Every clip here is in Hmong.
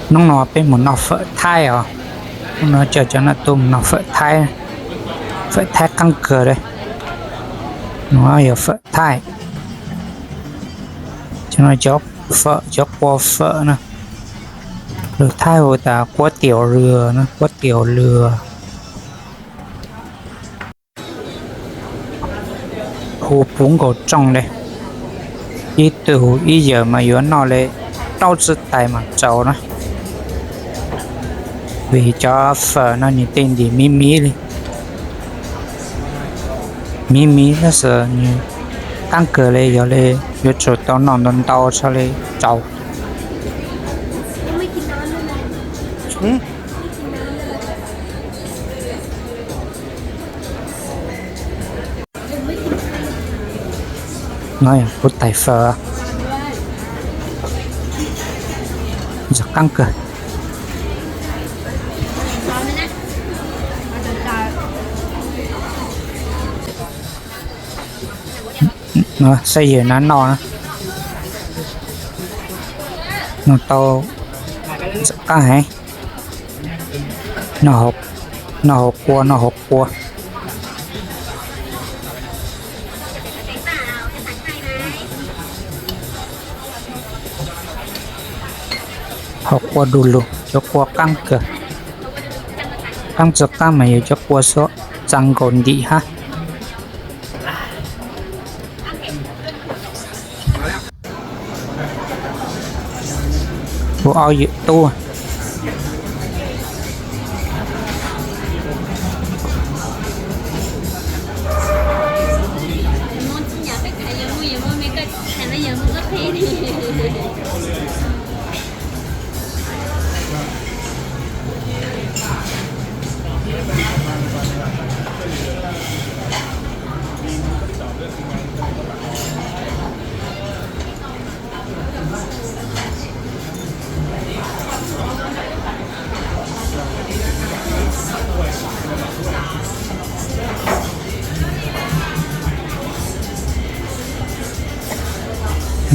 Hnub no peb mus noj fawm Thaib os. Hnub no coj cov nam tuaj mus noj fawm Thaib. Fawm Thaib qab kawg li. No yog fawm Thaib. Cov no cov fawm, cov qua fawm na. Lus Thaib hu tas quab tiaus lws na, quab tiaus lws. Hu puv nkaus rooj li. Ib tug hu ib yawm mas yuav noj li rau txwb tais mas tsaus na. Vim cov fawm no nws tej ntim miv miv li. Miv miv tab sis nws qab kawg li, yog li yuav tsum tau noj ntau ntau txhaj li tsaus. No yog kuv tais fawm, ntxim qab kawg. No xav yawm na noj na, noj tau ntxim qab heev. Noj hauv qua, noj hauv qua. Hauv qua du lug, cov qua qab kawg. Qab tsi qab mas yog cov qua xub txaa nkaus ntim hab. Hu ob yawm tub.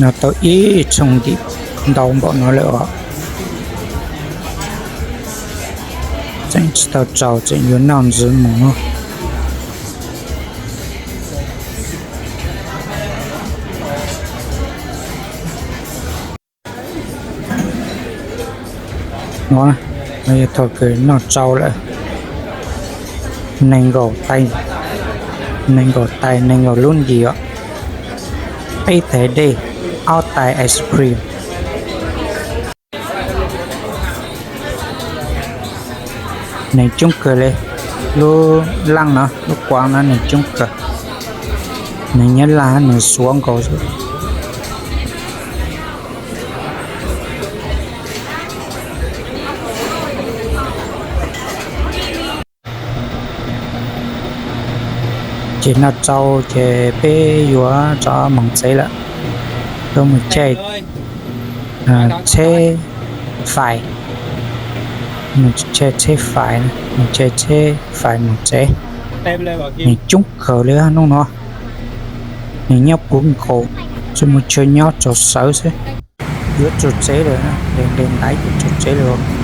No tau ib tshooj ntim ntau npaum no lawm os. Tseem tsis tau tsaus, tseem yuav noj ntxiv mus. No yog thaum kws noj tsau lawm, nees nkaum tais, nees nkaum tais, nees nkaum lub ntim os, peb tais dej, ob tais ice cream. Neeg coob kawg li, lub laaj no, lub kuav no neeg coob kawg. Neeg Nyab Laj nws xuav nkaus. Ces noj tsau ces peb yuav rov moog tsev lawm. Tuaj mus caij tsheb fais, mus caij tsheb fais, mus caij tsheb fais mus tsev. Neeg coob kawg li hnub no, neeg nyob puv nkaus, tsis muaj chaw nyob, tsaug sawv xwb. Yuav tsaug tsev lawm, nres nres ntaiv ces tsaug tsev lawm.